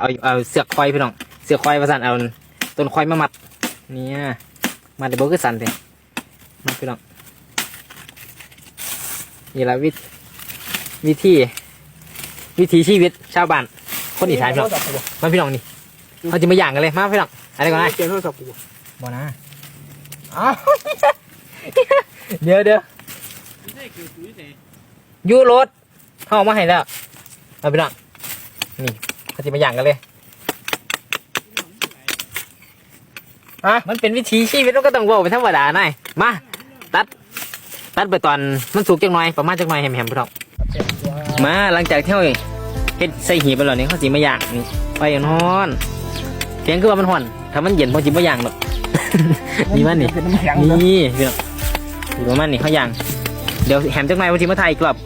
ເອົາ ເອົາເຊືອກຄອຍພີ່ນ້ອງ ເຊືອກຄອຍວ່າຊັ້ນ ເອົາຕົ້ນຄອຍມາມັດ ນີ້ ມັດໄດ້ບໍ່ຄືສັ້ນແທ້ ມາພີ່ນ້ອງ ນີ້ລະວິ ວິທີ ວິຖີຊີວິດຊາວບ້ານ ຄົນອີສານພີ່ນ້ອງ ມາພີ່ນ້ອງນີ້ ເຮົາຊິມາຍ່າງກັນເລີຍ ມາພີ່ນ້ອງ ອັນນີ້ກ່ອນນະ ປ່ຽນໂທລະສັບກູບໍ່ ບໍ່ນະ ອ້າວ ດຽວໆ ຢູ່ລົດ ເຮົາເອົາມາໃຫ້ແລ້ວ ເອົາພີ່ນ້ອງ ນີ້ ເຮົາຊິມາຍ່າງກັນເລີຍ ຮະ ມັນເປັນວິຖີຊີວິດ ມັນກໍຕ້ອງເວົ້າເປັນທຳມະດານາຍ ມາ ຕັດ ຕັດໄປຕອນມັນສຸກຈັກໜ່ອຍ ປະມານຈັກໜ່ອຍ ແຮມໆ ພີ່ນ້ອງ ມາ ຫຼັງຈາກທີ່ເຮົາເຮັດໃສ່ຫີບໄປແລ້ວນີ້ ເຮົາຊິມາຍ່າງ ນີ້ ໄຟຮ້ອນໆ ສຽງຄືວ່າມັນຮ້ອນ ຖ້າມັນເຢັນ ເຮົາຊິບໍ່ຍ່າງດອກ ນີ້ ມັນນີ້ ນີ້ ພີ່ນ້ອງ ນີ້ ປະມານນີ້ ເຮົາຍ່າງ ດຽວແຮມຈັກໜ່ອຍ ເຮົາຊິມາຖ່າຍອີກລອບ